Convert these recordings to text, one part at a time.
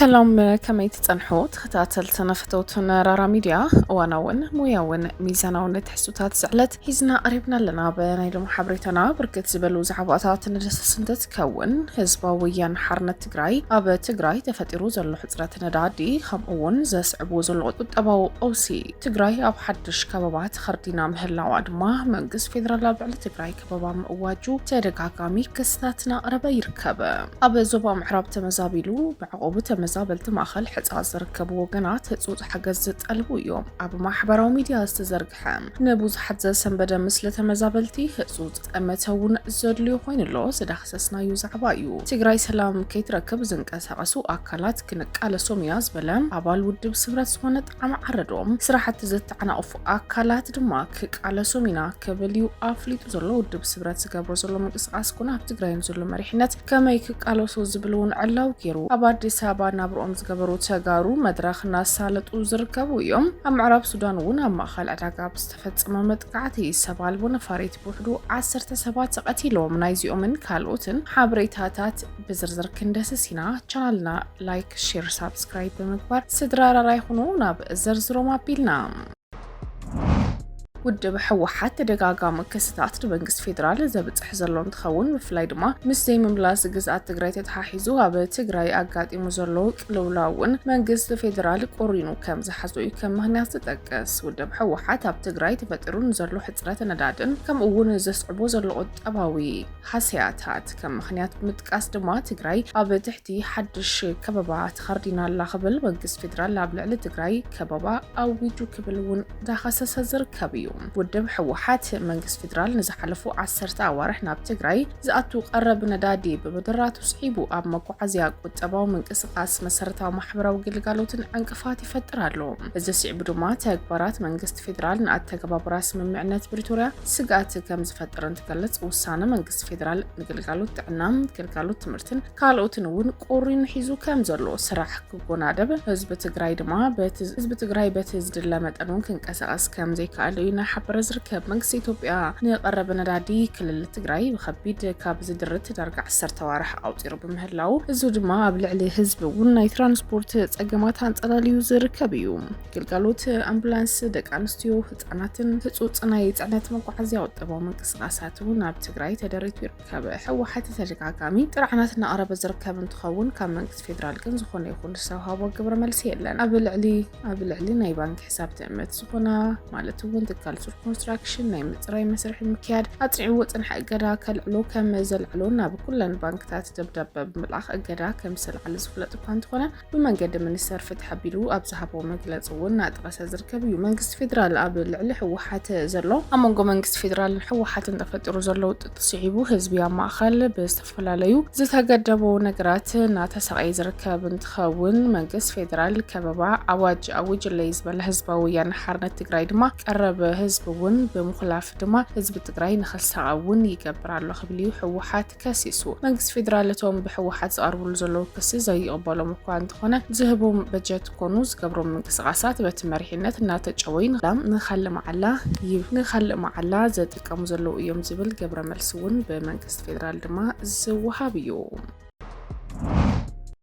ሰላም፣ ከመይ ትጸንሑ ተኸታተልትን ፈተውትን ራራ ሚድያ? እዋናውን ሞያውን ሚዛናውን ትሕዝቶታት ዝዕለት ሒዝና ቀሪብና ኣለና። ኣብ ናይ ሎሚ ሓበሬታና ብርክት ዝበሉ ዛዕባታት ንዳህስስ እንትኸውን፣ ህዝባዊ ወያነ ሓርነት ትግራይ ኣብ ትግራይ ተፈጢሩ ዘሎ ሕጽረት ነዳዲ፣ ከምኡ እውን ዘስዕቦ ዘሎ ቁጠባዊ ቀውሲ፣ ትግራይ ኣብ ሓድሽ ከበባ ተኸርዲና ምህላዋ ድማ መንግስቲ ፌደራል ኣብ ልዕሊ ትግራይ ከበባ ምእዋጁ ተደጋጋሚ ክስታት እናቕረበ ይርከብ። ኣብ ዞባ ምዕራብ ተመዛቢሉ መዕቆቢ ተመዛበልቲ ማእኸል ሕጻጽ ዝርከቡ ወገናት ህጹጽ ሓገዝ ዝጠልቡ እዮም። ኣብ ማሕበራዊ ሚድያ ዝተዘርግሐ ንብዙሓት ዘሰንበደ ምስሊ ተመዛበልቲ ህጹጽ ጠመተ እውን ዘድልዮ ኮይኑ ኣሎ ዝዳህሰስናዮ ዛዕባ እዩ። ትግራይ ሰላም ከይትረክብ ዝንቀሳቐሱ ኣካላት ክንቃለሶም ኢና ዝበለ ኣባል ውድብ ስምረት ዝኾነ ጣዕሚ ዓረዶም፣ ስራሕቲ ዘተዓናቕፉ ኣካላት ድማ ክቃለሶም ኢና ክብል እዩ ኣፍሊጡ ዘሎ። ውድብ ስምረት ዝገብሮ ዘሎ ምንቅስቃስ ኮነ ኣብ ትግራይ ንዘሎ መሪሕነት ከመይ ክቃለሶ ዝብል እውን ዕላዊ ገይሩ ኣብ ኣዲስ ኣበባ ናብርኦም ዝገበሩ ተጋሩ መድረኽ እናሳለጡ ዝርከቡ እዮም። ኣብ ምዕራብ ሱዳን እውን ኣብ ማእኸል ዕዳጋ ብዝተፈጸመ መጥቃዕቲ ሰብ ኣልቦ ነፋሪት ብውሕዱ ዓሰርተ ሰባት ተቐቲሎም። ናይዚኦምን ካልኦትን ሓበሬታታት ብዝርዝር ክንዳህስስ ኢና። ቻናልና ላይክ፣ ሼር፣ ሳብስክራይብ ብምግባር ስድራ ራራ ይኹኑ። ናብ ዝርዝሮም ኣቢልና። ውድብ ህወሓት ተደጋጋሚ ክስታት ንመንግስቲ ፌደራል ዘብፅሕ ዘሎ እንትኸውን፣ ብፍላይ ድማ ምስ ዘይምምላስ ግዝኣት ትግራይ ተተሓሒዙ ኣብ ትግራይ ኣጋጢሙ ዘሎ ቅልውላው እውን መንግስቲ ፌደራል ቆሪኑ ከም ዝሓዞ እዩ ከም ምኽንያት ዝጠቅስ። ውድብ ህወሓት ኣብ ትግራይ ተፈጢሩ ንዘሎ ሕፅረት ነዳድን ከምኡ እውን ዘስዕቦ ዘሎ ቁጠባዊ ሃስያታት ከም ምኽንያት ብምጥቃስ ድማ ትግራይ ኣብ ትሕቲ ሓድሽ ከበባ ተኸርዲና ኣላ ክብል መንግስቲ ፌደራል ኣብ ልዕሊ ትግራይ ከበባ ኣዊጁ ክብል እውን ዳኸሰሰ ዝርከብ እዩ። ውድብ ህወሓት መንግስቲ ፌደራል ንዝሓለፉ ዓሰርተ ኣዋርሕ ናብ ትግራይ ዝኣቱ ቀረብ ነዳዲ ብምድራቱ ስዒቡ ኣብ መጓዓዝያ ቁጠባዊ ምንቅስቃስ መሰረታዊ ማሕበራዊ ግልጋሎትን ዕንቅፋት ይፈጥር ኣሎ። እዚ ስዒቡ ድማ ተግባራት መንግስቲ ፌደራል ንኣተገባብራ ስምምዕነት ፕሪቶርያ ስግኣት ከም ዝፈጥር እንትገልጽ፣ ውሳነ መንግስቲ ፌደራል ንግልጋሎት ጥዕና፣ ግልጋሎት ትምህርትን ካልኦትን እውን ቆሪኑ ሒዙ ከም ዘሎ ስራሕ ክጎናደብ፣ ህዝቢ ትግራይ ድማ በቲ ህዝቢ ትግራይ በቲ ዝድለ መጠን እውን ክንቀሳቀስ ከም ዘይከኣለ እዩ እናሓበረ ዝርከብ። መንግስቲ ኢትዮጵያ ንቀረበ ነዳዲ ክልል ትግራይ ብከቢድ ካብ ዝድርት ዳርጋ ዓሰርተ ኣዋርሕ ኣውፂሩ ብምህላው፣ እዚ ድማ ኣብ ልዕሊ ህዝቢ እውን ናይ ትራንስፖርት ጸገማት ኣንጸላልዩ ዝርከብ እዩ። ግልጋሎት ኣምቡላንስ፣ ደቂ ኣንስትዮ፣ ህጻናትን ህጹጽ ናይ ጽዕነት መጓዓዝያ ቁጠባዊ ምንቅስቃሳት እውን ኣብ ትግራይ ተደሪቱ ይርከብ። ህወሓት ተደጋጋሚ ጥርዓናት እናቕረበ ዝርከብ እንትኸውን፣ ካብ መንግስቲ ፌደራል ግን ዝኾነ ይኹን ዝተውሃቦ ግብረ መልሲ የለን። ኣብ ልዕሊ ኣብ ልዕሊ ናይ ባንክ ሕሳብ ትእምት ዝኾና፣ ማለት እውን ትካል ሱር ኮንስትራክሽን ናይ ምፅራይ መስርሕ ንምክያድ ኣፅኒዕዎ ዝፀንሐ እገዳ ከልዕሎ ከም ዘልዕሎን ናብ ኩለን ባንክታት ደብዳበ ብምልኣኽ እገዳ ከም ዝተልዓለ ዝፍለጥ እኳ እንተኾነ፣ ብመንገዲ ሚኒስተር ፍትሒ ኣቢሉ ኣብ ዝሃቦ መግለፂ እውን እናጠቐሰ ዝርከብ እዩ። መንግስቲ ፌደራል ኣብ ልዕሊ ህወሓት ዘሎ፣ ኣብ መንጎ መንግስቲ ፌደራልን ህወሓትን ተፈጢሩ ዘሎ ውጥጥ ስዒቡ ህዝቢ ኣብ ማእኸል ብዝተፈላለዩ ዝተገደቡ ነገራት እናተሰቐየ ዝርከብ እንትኸውን፣ መንግስቲ ፌደራል ከበባ ኣዋጅ ኣዊጅለይ ዝበለ ህዝባዊ ወያነ ሓርነት ትግራይ ድማ ቀረብ ህዝቢ እውን ብምኹላፍ ድማ ህዝቢ ትግራይ ንኽሳቐ እውን ይገብር ኣሎ ክብል እዩ ህወሓት ከሲሱ። መንግስቲ ፌደራል እቶም ብህወሓት ዝቐርብሉ ዘለዉ ክሲ ዘይቕበሎም እኳ እንተኾነ፣ ዝህቦም በጀት ኮኑ ዝገብሮም ምንቅስቃሳት በቲ መሪሕነት እናተጨወዩ ንላም ንኻልእ መዓላ ይብ-፣ ንኻልእ መዓላ ዘጥቀሙ ዘለዉ እዮም ዝብል ግብረ መልሲ እውን ብመንግስቲ ፌደራል ድማ ዝወሃብ እዩ።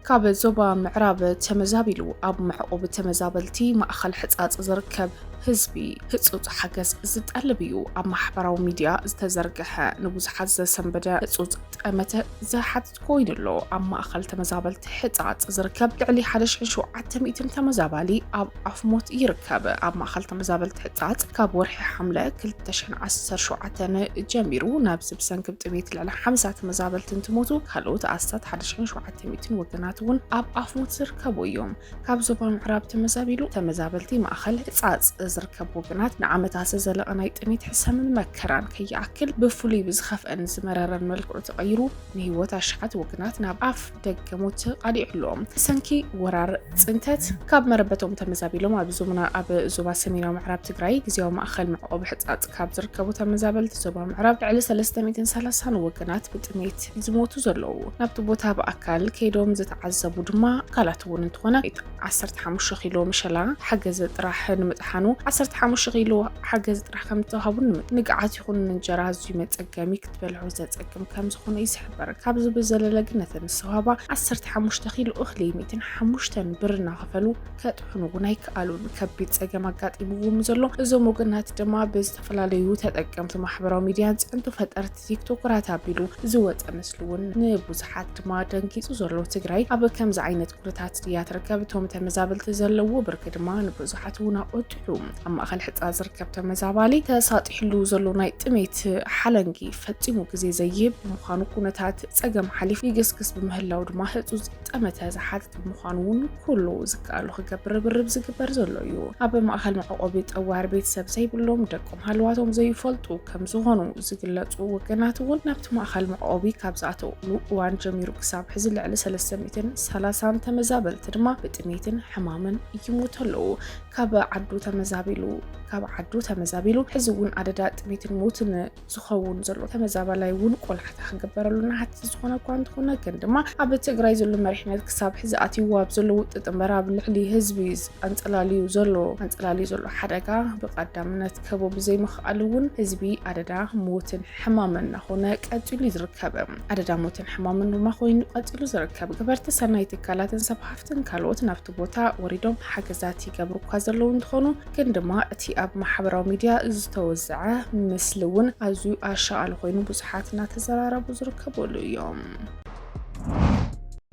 ካብ ዞባ ምዕራብ ተመዛቢሉ ኣብ መዕቆቢ ተመዛበልቲ ማእኸል ሕፃፅ ዝርከብ ህዝቢ ህፁፅ ሓገዝ ዝጠልብ እዩ። ኣብ ማሕበራዊ ሚድያ ዝተዘርግሐ ንብዙሓት ዘሰንበደ ህፁፅ ጠመተ ዝሓትት ኮይኑ ኣሎ። ኣብ ማእኸል ተመዛበልቲ ሕፃፅ ዝርከብ ልዕሊ ሓደ ሽሕን ሸውዓተ ሚእትን ተመዛባሊ ኣብ ኣፍ ሞት ይርከብ። ኣብ ማእኸል ተመዛበልቲ ሕፃፅ ካብ ወርሒ ሓምለ ክልተ ሽሕን ዓሰርተ ሸውዓተን ጀሚሩ ናብዚ ብሰንኪ ጥሜት ልዕሊ ሓምሳ ተመዛበልቲ እንትሞቱ፣ ካልኦት ኣስታት ሓደ ሽሕን ሸውዓተ ሚእትን ወገናት እውን ኣብ ኣፍ ሞት ዝርከቡ እዮም። ካብ ዞባ ምዕራብ ተመዛቢሉ ተመዛበልቲ ማእኸል ሕፃፅ ዝርከቡ ወገናት ንዓመታት ዝዘለቐ ናይ ጥሜት ሕሰምን መከራን ከይኣክል ብፍሉይ ብዝኸፍአን ዝመረረን መልክዑ ተቐይሩ ንህይወት ኣሽሓት ወገናት ናብ ኣፍ ደገ ሞት ተቓሊዑ ኣሎ። ብሰንኪ ወራር ፅንተት ካብ መረበቶም ተመዛቢሎም ኣብ ዞምና-፣ ኣብ ዞባ ሰሜናዊ ምዕራብ ትግራይ ግዝያዊ ማእኸል መዕቆቢ ሕፃፅ ካብ ዝርከቡ ተመዛበልቲ ዞባ ምዕራብ ልዕሊ ሰለስተ ሚእትን ሰላሳን ወገናት ብጥሜት ዝሞቱ ዘለዉ። ናብቲ ቦታ ብኣካል ከይዶም ዝተዓዘቡ ድማ ኣካላት እውን እንተኾነ፣ ዓሰርተ ሓሙሽተ ኪሎ መሸላ ሓገዝ ጥራሕ ንምጥሓኑ ዓሰርተ ሓሙሽተ ኪሎ ሓገዝ ጥራሕ ከም ዝተዋሃቡ ንምጥ-፣ ንግዓት ይኹን እንጀራ ኣዝዩ መጸገሚ፣ ክትበልዖ ዘጸግም ከም ዝኾነ እዩ ዝሕበር። ካብዚ ብዘለለ ግን ነተን ዝተዋህባ ዓሰርተ ሓሙሽተ ኪሎ እኽሊ ሚእትን ሓሙሽተን ብር እናኸፈሉ ከጥሕኑ እውን ኣይከኣሉን። ከቢድ ጸገም ኣጋጢምዎም ዘሎ እዞም ወገናት ድማ ብዝተፈላለዩ ተጠቀምቲ ማሕበራዊ ሚድያን ጽዕንቶ ፈጠርቲ ቲክቶከራት ኣቢሉ ዝወጸ ምስሊ እውን ንብዙሓት ድማ ደንጊጹ ዘሎ። ትግራይ ኣብ ከምዚ ዓይነት ኩነታት ድያ ትርከብ? እቶም ተመዛበልቲ ዘለዎ ብርኪ ድማ ንብዙሓት እውን ኣቆጢዑ። ኣብ ማእከል ሕጻ ዝርከብ ተመዛባሊ ተሳጢሕሉ ዘሎ ናይ ጥሜት ሓለንጊ ፈጺሙ ግዜ ዘይህብ ብምዃኑ፣ ኩነታት ጸገም ሓሊፉ ይግስግስ ብምህላው ድማ ህጹጽ ጠመተ ዝሓትት ብምዃኑ እውን ኩሉ ዝከኣሎ ክገብር ርብርብ ዝግበር ዘሎ እዩ። ኣብ ማእከል መዕቆቢ ጠዋር ቤተሰብ ዘይብሎም፣ ደቆም ሃለዋቶም ዘይፈልጡ ከም ዝኾኑ ዝግለጹ ወገናት እውን፣ ናብቲ ማእከል መዕቆቢ ካብ ዝኣተውሉ እዋን ጀሚሩ ክሳብ ሕዚ ልዕሊ ሰለስተ ሚእትን ሰላሳን ተመዛበልቲ ድማ ብጥሜትን ሕማምን ይሞቱ ኣለዉ። ካብ ዓዱ ተመዛቢሉ፣ ካብ ዓዱ ተመዛቢሉ ሕዚ እውን ኣደዳ ጥሜትን ሞትን ዝኸውን ዘሎ ተመዛባላይ እውን ቆላሕታ ክግበረሉ ናሃቲ ዝኾነ እኳ እንተኾነ፣ ግን ድማ ኣብ ትግራይ ዘሎ መሪሕነት ክሳብ ሕዚ ኣትይዎ ኣብ ዘሎ ውጥጥ እምበር፣ ኣብ ልዕሊ ህዝቢ ኣንጸላልዩ ዘሎ፣ ኣንጸላልዩ ዘሎ ሓደጋ ብቐዳምነት ከቦ ብዘይምኽኣሉ እውን ህዝቢ ኣደዳ ሞትን ሕማምን እናኾነ ቀጺሉ እዩ ዝርከብ። ኣደዳ ሞትን ሕማምን ድማ ኮይኑ ቀጺሉ ዝርከብ። ገበርቲ ሰናይ ትካላትን ሰብ ሃፍትን ካልኦት ናብቲ ቦታ ወሪዶም ሓገዛት ይገብሩ እኳ ዘለዉ እንትኾኑ፣ ግን ድማ እቲ ኣብ ማሕበራዊ ሚድያ ዝተወዝዐ ምስሊ እውን ኣዝዩ ኣሻቓሊ ኮይኑ ብዙሓት እናተዘራረቡ ዝርከበሉ እዮም።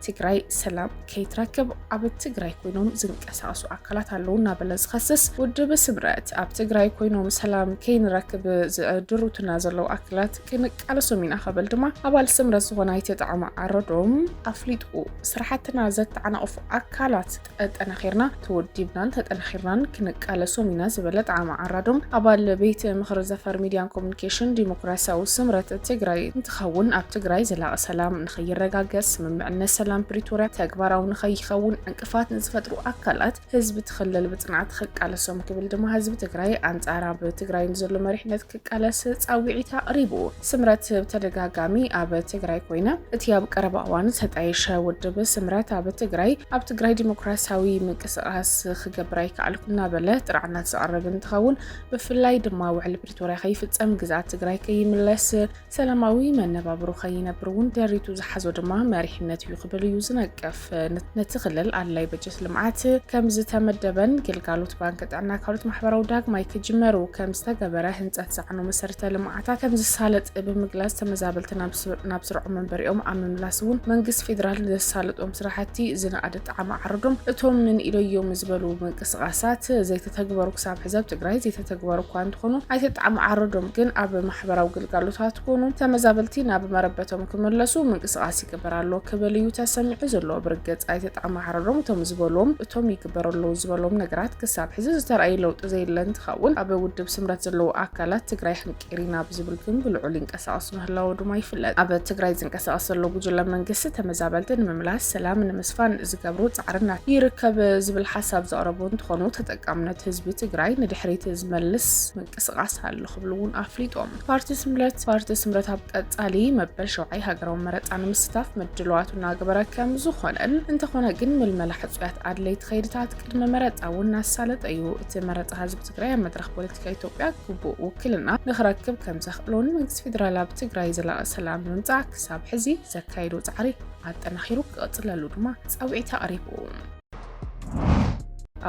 ትግራይ ሰላም ከይትረክብ ኣብ ትግራይ ኮይኖም ዝንቀሳቐሱ ኣካላት ኣለዉ እናበለ ዝኸስስ ውድብ ስምረት፣ ኣብ ትግራይ ኮይኖም ሰላም ከይንረክብ ዝድሩትና ዘለዉ ኣካላት ክንቃለሶም ኢና ክብል ድማ ኣባል ስምረት ዝኾነ ኣይተ ጣዕመ ዓረዶም ኣፍሊጡ። ስራሕትና ዘተዓናቕፉ ኣካላት ተጠናኺርና ተወዲብናን ተጠናኺርናን ክንቃለሶም ኢና ዝበለ ጣዕመ ዓራዶም፣ ኣባል ቤት ምኽሪ ዘፈር ሚድያን ኮሙኒኬሽን ዲሞክራሲያዊ ስምረት ትግራይ እንትኸውን፣ ኣብ ትግራይ ዘላቒ ሰላም ንኸይረጋገጽ ስምምዕነት ሰላም ፕሪቶርያ ተግባራዊ ንኸይኸውን ዕንቅፋት ንዝፈጥሩ ኣካላት ህዝቢ እቲ ክልል ብጽንዓት ክቃለሶም ክብል ድማ ህዝቢ ትግራይ ኣንጻር ኣብ ትግራይ ንዘሎ መሪሕነት ክቃለስ ጻውዒት ኣቕሪቡ። ስምረት ብተደጋጋሚ ኣብ ትግራይ ኮይነ፣ እቲ ኣብ ቀረባ እዋን ዝተጣየሸ ውድብ ስምረት ኣብ ትግራይ፣ ኣብ ትግራይ ዲሞክራሲያዊ ምንቅስቓስ ክገብር ኣይከኣልኩን እናበለ ጥርዓናት ዘቕርብ እንትኸውን፣ ብፍላይ ድማ ውዕሊ ፕሪቶርያ ከይፍጸም፣ ግዝኣት ትግራይ ከይምለስ፣ ሰላማዊ መነባብሮ ከይነብር እውን ደሪቱ ዝሓዞ ድማ መሪሕነት እዩ ክብል እዩ ዝነቅፍ። ነ-፣ ነቲ ክልል ኣድላይ በጀት ልምዓት ከም ዝተመደበን ግልጋሎት ባንክ ጥዕና ካልኦት ማሕበራዊ ዳግማይ ክጅመሩ ከም ዝተገበረ፣ ህንፀት ዝዓኑ መሰረተ ልምዓታት ከም ዝሳለጥ ብምግላጽ፣ ተመዛበልቲ ናብ ስ-፣ ናብ ስርዖም መንበሪኦም ኣብ ምምላስ እውን መንግስቲ ፌዴራል ዘሳለጦም ስራሕቲ ዝነኣደ ጣዕመ ዓረዶም፣ እቶም ንንኢደዮም ዝበሉ ምንቅስቓሳት ዘይተተግበሩ ክሳብ ሕዚ ኣብ ትግራይ ዘይተተግበሩ እኳ እንተኾኑ፣ ኣይተ ጣዕመ ዓረዶም ግን ኣብ ማሕበራዊ ግልጋሎታት ኮኑ ተመዛበልቲ ናብ መረበቶም ክምለሱ ምንቅስቓስ ይግበር ኣሎ ክብል እዩ ተሰሚዑ ዘሎ። ብርግጽ ኣይተ ጣዕመ ዓረዶም እቶም ዝበሎም፣ እቶም ይግበር ኣለዉ ዝበሎም ነገራት ክሳብ ሕዚ ዝተረኣየ ለውጢ ዘየለ እንትኸውን፣ ኣብ ውድብ ስምረት ዘለዉ ኣካላት ትግራይ ሕንቂር ኢና ብዝብል ግን ብልዑል ይንቀሳቐሱ ምህላዉ ድማ ይፍለጥ። ኣብ ትግራይ ዝንቀሳቐስ ዘሎ ጉጅለ መንግስቲ ተመዛበልቲ ንምምላስ ሰላም ንምስፋን ዝገብሮ ጻዕሪ እናት ይርከብ ዝብል ሓሳብ ዘቕረቡ እንትኾኑ፣ ተጠቃምነት ህዝቢ ትግራይ ንድሕሪት ዝመልስ ምንቅስቓስ ኣሎ ክብሉ እውን ኣፍሊጦም። ፓርቲ ስምረት፣ ፓርቲ ስምረት ኣብ ቀጻሊ መበል ሸውዓይ ሃገራዊ መረጻ ንምስታፍ ምድላዋቱ እናገበረ ከም ዝኾነን፣ እንተኾነ ግን ምልመላ ሕጹያት ኣድለይቲ ከይድታት ቅድመ መረጻ እውን እናሳለጠ እዩ። እቲ መረጻ ህዝቢ ትግራይ ኣብ መድረኽ ፖለቲካ ኢትዮጵያ ግቡእ ውክልና ንኽረክብ ከም ዘኽእሎን መንግስቲ ፌዴራል ኣብ ትግራይ ዘላቒ ሰላም ንምምጻእ ክሳብ ሕዚ ዘካየዶ ጻዕሪ ኣጠናኺሩ ክቕጽለሉ ድማ ጻውዒት ኣቕሪቡ።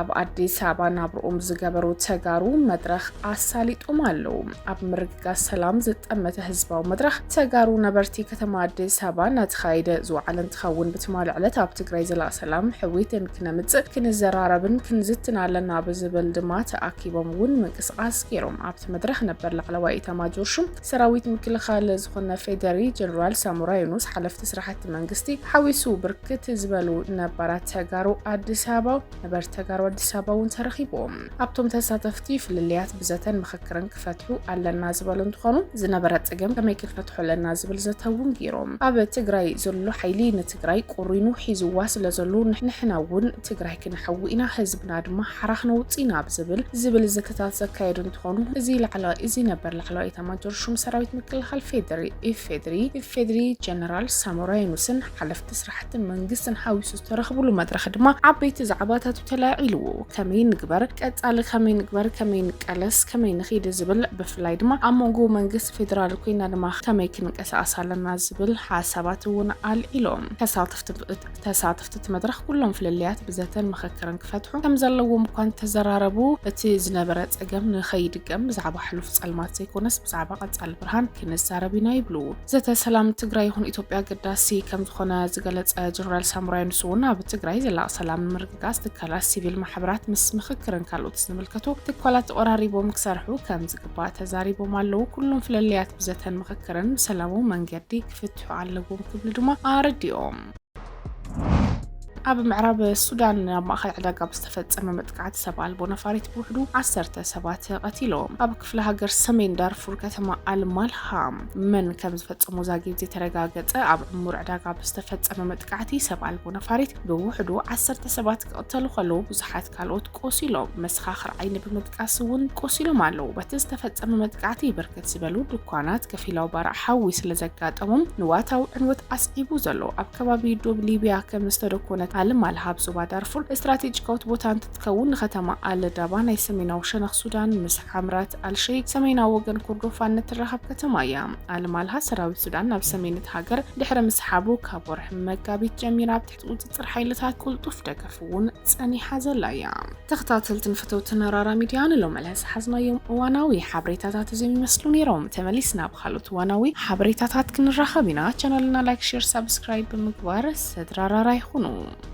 ኣብ ኣዲስ ኣበባ ናብርኦም ዝገበሩ ተጋሩ መድረኽ ኣሳሊጦም ኣለዉ። ኣብ ምርግጋጽ ሰላም ዝጠመተ ህዝባዊ መድረኽ ተጋሩ ነበርቲ ከተማ ኣዲስ ኣበባ እናተኻየደ ዝወዓለ እንትኸውን፣ ብትማሊ ዕለት ኣብ ትግራይ ዘላቒ ሰላም ሕዊትን ክነምጽእ ክንዘራረብን ክንዝትን ኣለና ብዝብል ድማ ተኣኪቦም እውን ምንቅስቓስ ገይሮም። ኣብቲ መድረኽ ነበር ላዕለዋይ ኤታማጆር ሹም ሰራዊት ምክልኻል ዝኾነ ፌዴሪ ጀነራል ሳሞራ ዩኑስ፣ ሓለፍቲ ስራሕቲ መንግስቲ ሓዊሱ ብርክት ዝበሉ ነባራት ተጋሩ ኣዲስ ኣበባ፣ ነበርቲ ተጋሩ ኣዲስ ኣበባ እውን ተረኺቦም። ኣብቶም ተሳተፍቲ ፍልልያት ብዘተን ምኽክርን ክፈትሑ ኣለና ዝበሉ እንትኾኑ፣ ዝነበረ ጸገም ከመይ ክንፈትሖ ኣለና ዝብል ዘተ እውን ገይሮም። ኣብ ትግራይ ዘሎ ሓይሊ ንትግራይ ቁሪኑ ሒዝዋ ስለ ዘሎ፣ ንሕ-፣ ንሕና እውን ትግራይ ክነሕዊ ኢና፣ ህዝብና ድማ ሓራ ክነውጽእ ኢና ብዝብል፣ ዝብል ዘተታት ዘካየዱ እንትኾኑ፣ እዚ ላዕለዋይ፣ እዚ ነበር ላዕለዋይ ኤታማጆር ሹም ሰራዊት ምክልኻል ፌዴሪ፣ ኢፌዴሪ፣ ኢፌዴሪ ጀነራል ሳሞራ ዩኑስን ሓለፍቲ ስራሕቲ መንግስትን ሓዊሱ ዝተረኽብሉ መድረኽ ድማ ዓበይቲ ዛዕባታት ተላዒሉ። ከመይ ንግበር፣ ቀጻሊ ከመይ ንግበር፣ ከመይ ንቃለስ፣ ከመይ ንኺድ ዝብል፣ ብፍላይ ድማ ኣብ መንጎ መንግስቲ ፌደራል ኮይና ድማ ከመይ ክንቀሳቀስ ኣለና ዝብል ሓሳባት እውን ኣልዒሎም። ተሳተፍቲ እቲ መድረኽ ኩሎም ፍልልያት ብዘተን ምኽክርን ክፈትሑ ከም ዘለዎም እኳ እንተዘራረቡ፣ እቲ ዝነበረ ጸገም ንኸይድገም ብዛዕባ ሕሉፍ ጸልማት ዘይኮነስ ብዛዕባ ቀጻሊ ብርሃን ክንዛረብ ኢና ይብሉ። ዘተ ሰላም ትግራይ ይኹን ኢትዮጵያ ኣገዳሲ ከም ዝኾነ ዝገለጸ ጀነራል ሳሙራይ ንሱ እውን ኣብ ትግራይ ዘላቂ ሰላም ንምርግጋጽ ትካላት ሲቪል ማሕበራት ምስ ምኽክርን ካልኦት ዝምልከቱ ትካላት ተቆራሪቦም ክሰርሑ ከም ዝግባእ ተዛሪቦም ኣለዉ። ኩሎም ፍልልያት ብዘተን ምኽክርን ብሰላማዊ መንገዲ ክፍትሑ ኣለዎም ክብሉ ድማ ኣረዲኦም። ኣብ ምዕራብ ሱዳን ኣብ ማእኸል ዕዳጋ ብዝተፈጸመ መጥቃዕቲ ሰብ ኣልቦ ነፋሪት ብውሕዱ ዓሰርተ ሰባት ቀቲሎም። ኣብ ክፍለ ሃገር ሰሜን ዳርፉር ከተማ ኣልማልሃ መን ከም ዝፈጸሞ ዛጊት ዘይተረጋገጸ ኣብ ዕሙር ዕዳጋ ብዝተፈጸመ መጥቃዕቲ ሰብ ኣልቦ ነፋሪት ብውሕዱ ዓሰርተ ሰባት ክቕተሉ ከለዉ ብዙሓት ካልኦት ቆሲሎም። መሰኻኽር ዓይኒ ብምጥቃስ እውን ቆሲሎም ኣለዉ። በቲ ዝተፈጸመ መጥቃዕቲ ብርክት ዝበሉ ድኳናት ከፊላዊ ባርዕ ሓዊ ስለ ዘጋጠሞም ንዋታዊ ዕንወት ኣስዒቡ ዘሎ። ኣብ ከባቢ ዶብ ሊብያ ከም ዝተደኮነት ኣልማልሃ ኣብ ዞባ ዳርፉር ስትራቴጂካዊት ቦታ እንትትከውን ንከተማ ኣልዳባ ናይ ሰሜናዊ ሸነኽ ሱዳን ምስ ሓምራት ኣልሸይክ ሰሜናዊ ወገን ኮርዶፋን እትራኸብ ከተማ እያ። ኣልማልሃ ሰራዊት ሱዳን ናብ ሰሜን እቲ ሃገር ድሕሪ ምስሓቡ ካብ ወርሒ መጋቢት ጀሚራ ኣብ ትሕቲ ቁጽጽር ሓይልታት ቅልጡፍ ደገፍ እውን ጸኒሓ ዘላ እያ። ተኸታተልትን ፈተውትን ኣራራ ሚድያ ንሎሚ ዕለት ዝሓዝናዮም እዋናዊ ሓበሬታታት እዚኦም ይመስሉ ነይሮም። ተመሊስና ብኻልኦት እዋናዊ ሓበሬታታት ክንራኸብ ኢና። ቻናልና ላይክ፣ ሼር፣ ሳብስክራይብ ብምግባር ስድራ ኣራራ ይኹኑ።